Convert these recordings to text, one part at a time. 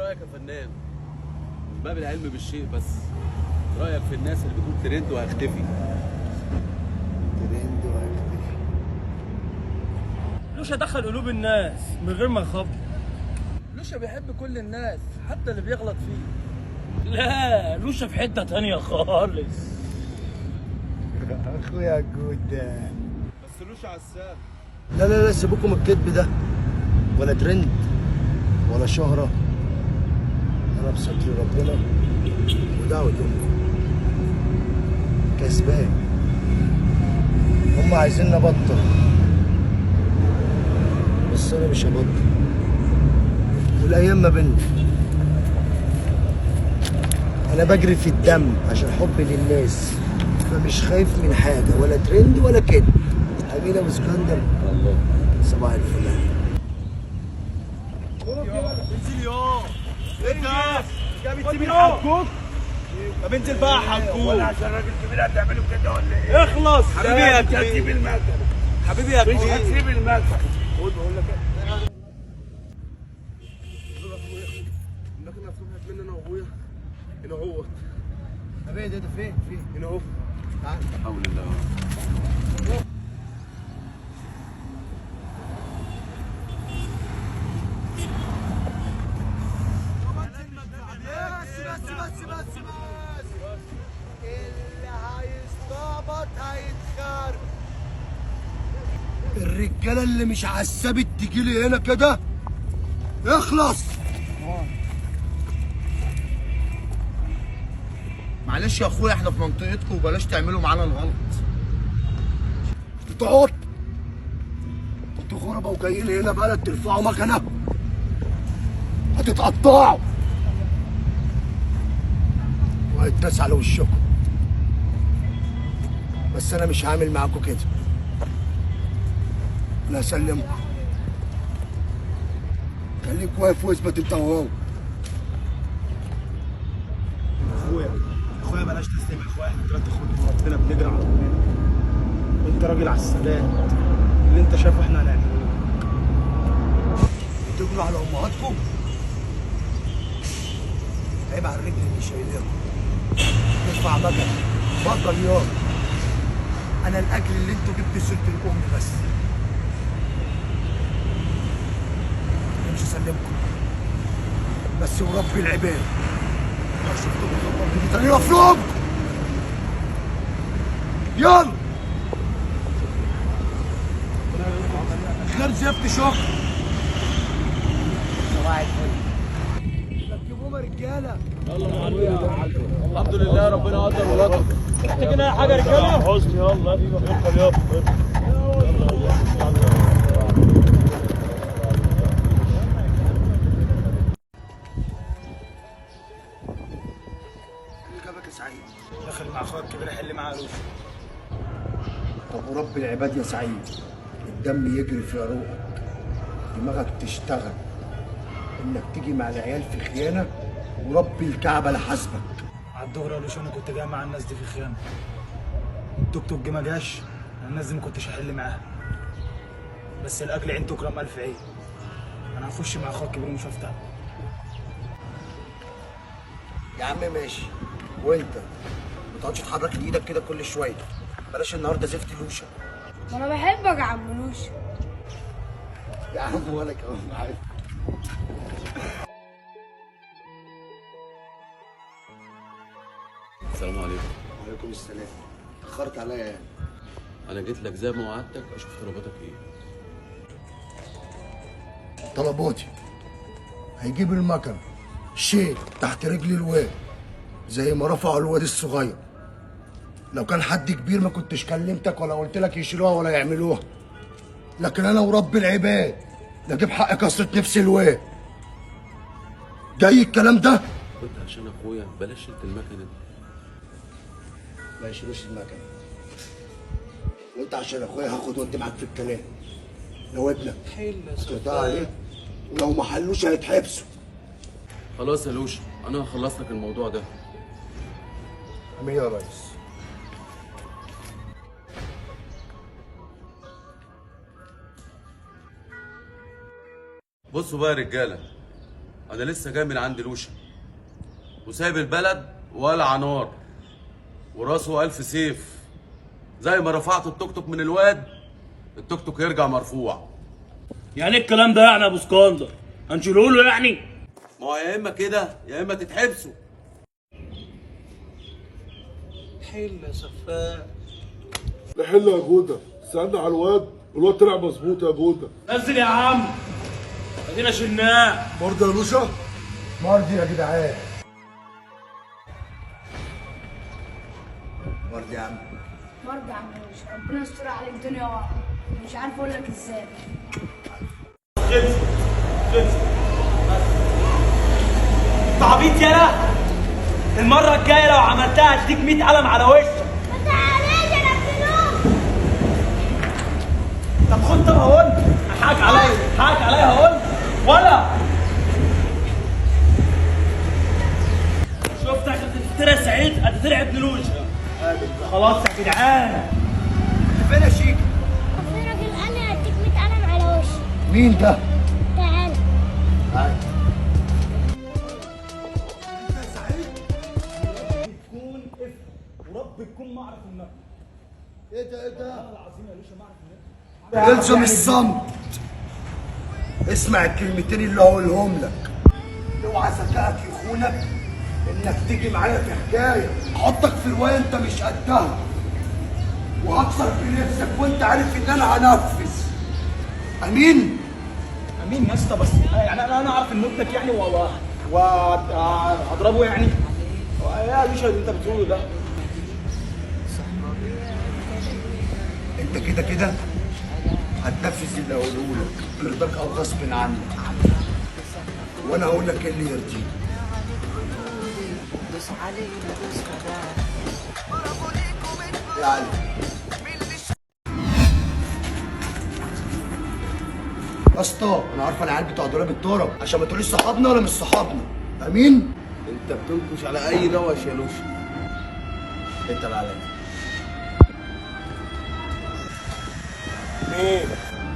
رايك يا فنان؟ من باب العلم بالشيء، بس رايك في الناس اللي بتقول ترند وهيختفي؟ ترند وهيختفي. لوشا دخل قلوب الناس من غير ما يخبط. لوشا بيحب كل الناس حتى اللي بيغلط فيه. لا لوشا في حتة تانية خالص. اخويا جود بس لوشا عساب. لا لا لا، سيبوكم الكذب ده، ولا ترند ولا شهرة. انا بستر ربنا ودعوة امي كسبان. هم عايزين نبطل، بس انا مش هبطل، والايام ما بينا. انا بجري في الدم عشان حبي للناس، فمش خايف من حاجة، ولا ترند ولا كده. حبيبي ابو اسكندر، الله، صباح الفل. انزل يا انت بتسيب الحكوك؟ طب انزل بقى يا حكوك. ولا عشان راجل كبير هتعمله كده ولا ايه؟ اخلص حبيبي يا مش هتسيب المكنه حبيبي يا كبير، مش هتسيب المكنه. خد بقول لك ايه، المكنه اتسرقت مني انا وابويا هنا اهوت. حبيبي ده فين؟ فين؟ هنا اهو. تعال. حول الله. بس بس بس بس بس، اللي هيستعبط هيتخرب. الرجالة اللي مش عسابت تجيلي هنا كده، اخلص. معلش يا اخويا، احنا في منطقتكم وبلاش تعملوا معانا الغلط. تقعد انتوا غربه وجايين هنا بلد ترفعوا مكنه، هتتقطعوا وهيتداس على وشكم. بس انا مش هعمل معاكم كده، انا هسلمكم. خليك واقف واثبت انت وهو. اخويا اخويا بلاش تسلم يا اخويا، احنا ثلاثة اخوات وربنا بنجري على ربنا. وانت راجل على السادات، اللي انت شايفه احنا هنعمله. بتجروا على امهاتكم؟ عيب على الرجل اللي شايلاكم. ارفع مكنه بطل ياض. انا الاجل اللي انتوا جبتوا سيره الام بس. انا مش هسلمكم، بس ورب العباد لو شفتكم خبر تاني افرمكم. يلا غير زفت شكر. صباح الفل. ركبوهم يا رجاله. الحمد لله ربنا قدر ولطف. محتاجين اي حاجة يا رجاله؟ حسني يلا اركب يلا. اللي جابك يا سعيد؟ داخل مع اخويا الكبير حل معاه لوشا. طب ورب العباد يا سعيد، الدم يجري في عروقك، دماغك تشتغل، انك تيجي مع العيال في خيانة، ورب الكعبة لحاسبك. على الظهر يا لوشا انا كنت جاي مع الناس دي في خيانة. التوك توك جه ما جاش، الناس دي ما كنتش هحل معاها. بس الاكل عين تكرم الف عين. انا هخش مع اخويا الكبير ومش هفتح. يا عم ماشي، وانت ما تقعدش تحرك ايدك كده كل شوية. بلاش النهارده زفت لوشا. ما انا بحبك يا عم لوشا. يا عم ولا كمان عارف. السلام عليكم. وعليكم السلام. اتاخرت عليا يعني. انا جيت لك زي ما وعدتك اشوف طلباتك ايه. طلباتي هيجيب المكنه شيل تحت رجل الواد زي ما رفعوا الواد الصغير. لو كان حد كبير ما كنتش كلمتك ولا قلت لك يشيلوها ولا يعملوها، لكن انا ورب العباد لا اجيب حق كسرة نفس الواد. جاي الكلام ده؟ قلت عشان اخويا بلاش شلت المكنه دي. ما يشيلوش المكنه. وانت عشان اخويا هاخد وانت معاك في الكلام. لو ابنك هترضى عليه، ولو ما حلوش هيتحبسوا. خلاص يا لوشا، انا هخلص لك الموضوع ده. عامل ايه يا ريس؟ بصوا بقى يا رجاله، انا لسه جاي من عند لوشا وسايب البلد ولع نار وراسه الف سيف. زي ما رفعت التوك توك من الواد، التوك توك يرجع مرفوع. يعني ايه الكلام ده يعني يا ابو اسكندر؟ هنشيله له يعني؟ ما هو يا اما كده يا اما تتحبسوا. حل يا سفاح. حل يا جوده، سألنا على الواد، الواد طلع مظبوط يا جوده. نزل يا عم، ادينا شلناه. مرضي يا لوشا؟ مرضي يا جدعان، مرضي يا عم. مرضي يا عم لوشا، ربنا يستر عليك دنيا واحدة، مش عارف اقول لك ازاي. خلص خلص. انت عبيط يالا، المرة الجاية لو عملتها هديك 100 قلم على وشك. ما تعاليش انا فلوس. طب خد، طب هقول حقك عليا، حقك عليا هقول ولا شفت اخر تفترى سعيد هتطلع ابن لوشا. خلاص يا جدعان. فين يا شيكا؟ في راجل قال لي هديك 100 قلم على وشك. مين ده؟ تعالى. تعالى. تكون اف ورب تكون ما اعرف المبنى. ايه ده ايه ده؟ العظيم يا لوشا ما اعرف المبنى. الزم الصمت. اسمع الكلمتين اللي هقولهم لك. اوعى ذكائك يخونك انك تيجي معايا في حكاية احطك في رواية انت مش قدها، وهكسر في نفسك وانت عارف ان انا هنفذ. امين؟ امين يا اسطى، بس يعني انا اعرف ان ابنك يعني وهضربه يعني. يا لوشا اللي انت بتقوله ده، انت كده كده هتنفذ اللي هقوله لك برضاك او غصب عنك، وانا هقول لك ايه اللي يرضيك. يا علي يا اسطى، انا عارفه العيال بتوع دولاب التراب، عشان ما تقوليش صحابنا ولا مش صحابنا. امين؟ انت بتنكش على اي نوش يا لوشا. انت اللي عليا. مين؟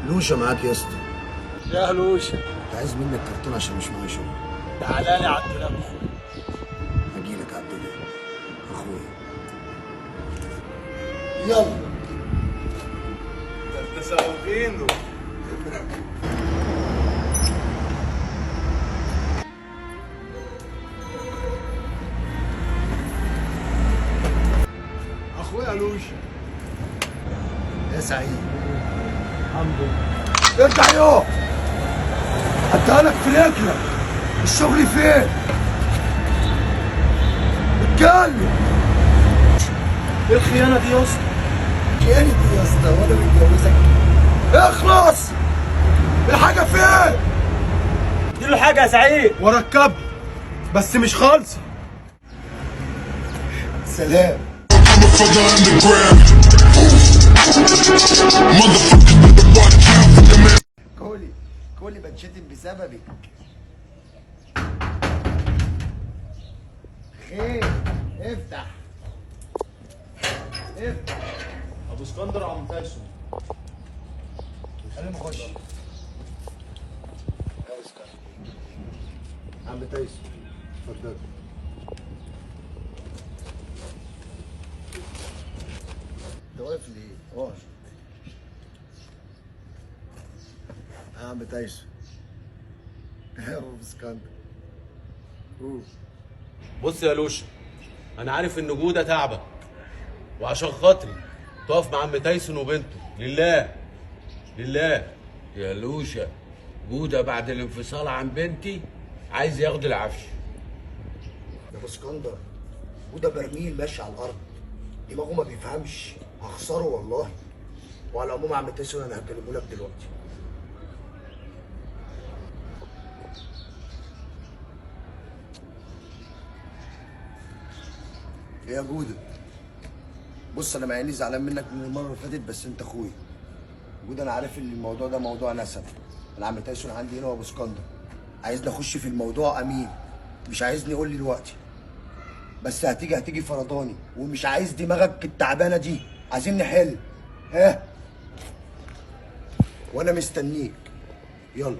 لوشا معاك يا اسطى. يا لوشا كنت عايز منك كرتون عشان مش معايا شغل. تعالى لي على الدولاب اخويا. هجيلك على الدولاب اخويا. يلا. ده انت سواقينه. اخويا لوشا. يا سعيد. الحمد لله. ارجع يوم. حطها لك في رجلك. الشغل فين؟ اتكلم. ايه الخيانة دي يا اسطى؟ خيانة دي يا اسطى وانا متجوزك؟ اخلص. الحاجة فين؟ اديله حاجة يا سعيد. وركب بس مش خالص. سلام. كولي كولي بتشتم بسببك. خير، افتح افتح. ابو اسكندر عم تايسون. خلينا نخش. يا اسكندر عم تايسون اتفضل. انت واقف ليه؟ اقعد. يا عم تايسون. يا ابو اسكندر. بص يا لوشا، انا عارف ان جوده تعبك، وعشان خاطري تقف مع عم تايسون وبنته. لله لله يا لوشا، جوده بعد الانفصال عن بنتي عايز ياخد العفش. يا ابو اسكندر، وده برميل ماشي على الارض، دماغه ما بيفهمش، هخسره والله. وعلى العموم يا عم تايسون انا هكلمه لك دلوقتي. ايه يا جوده؟ بص انا مع اني زعلان منك من المرة اللي فاتت، بس انت اخويا. جوده انا عارف ان الموضوع ده موضوع نسب. انا عم تايسون عندي هنا وابو اسكندر عايزني اخش في الموضوع. امين مش عايزني اقول لي دلوقتي، بس هتيجي فرضاني، ومش عايز دماغك التعبانة دي. عايزين نحل. ها، وانا مستنيك. يلا.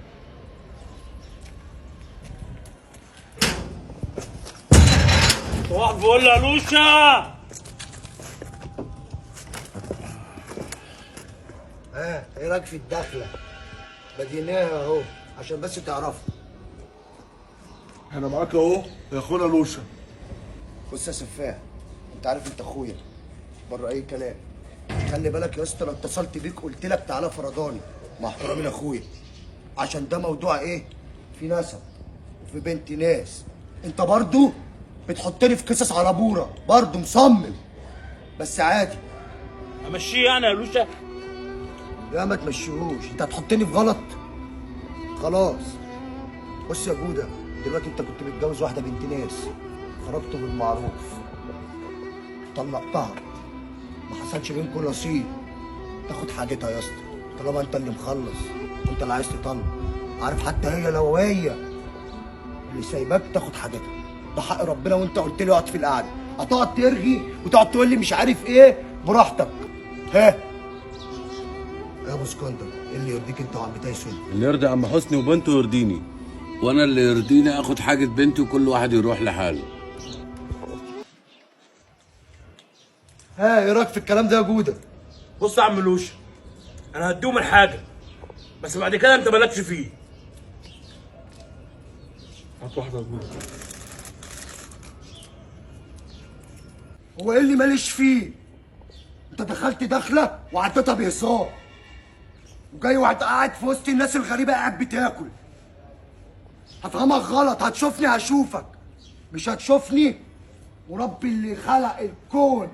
صباح الفل يا لوشا. ها ايه رايك في الدخلة؟ بديناها اهو عشان بس تعرفوا. انا معاك اهو يا اخونا لوشا. بص يا سفاح، انت عارف انت اخويا بره اي كلام. خلي بالك يا اسطى، لو اتصلت بيك قلت لك تعالى فرداني، مع احترامي لاخويا، عشان ده موضوع ايه؟ في نسب وفي بنت ناس. انت برضو بتحطني في قصص على بوره، برضو مصمم، بس عادي. امشيه يعني يا لوشا؟ لا ما تمشيهوش، انت هتحطني في غلط خلاص. بص يا جوده، دلوقتي انت كنت متجوز واحدة بنت ناس، خرجت بالمعروف، طلقتها، ما حصلش بينكم نصيب، تاخد حاجتها يا اسطى طالما انت اللي مخلص وانت اللي عايز تطلق. عارف حتى هي لو هي اللي سايباك تاخد حاجتها، ده حق ربنا. وانت قلت لي اقعد في القعدة، هتقعد ترغي وتقعد تقول لي مش عارف ايه، براحتك. ها يا ابو اسكندر، ايه اللي يرضيك انت وعم تايسون؟ اللي يرضي عم حسني وبنته يرضيني. وانا اللي يرضيني اخد حاجة بنتي وكل واحد يروح لحاله. ها ايه رايك في الكلام ده يا جوده؟ بص يا عم لوشا، انا هديهم الحاجة، بس بعد كده انت مالكش فيه. هات واحدة يا جوده. هو ايه اللي ماليش فيه؟ انت دخلت دخله وعدتها بهزار، وجاي وقعد قاعد في وسط الناس الغريبة قاعد بتاكل. هفهمك غلط، هتشوفني هشوفك، مش هتشوفني وربي اللي خلق الكون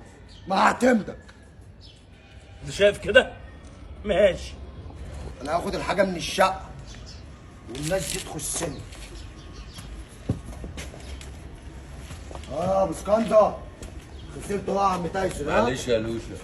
ما هعتمدك. انت شايف كده؟ ماشي. انا هاخد الحاجة من الشقة والناس دي تخشني. اه ابو اسكندر، خسرت بقى يا عم تايسون. ها معلش يا لوشا.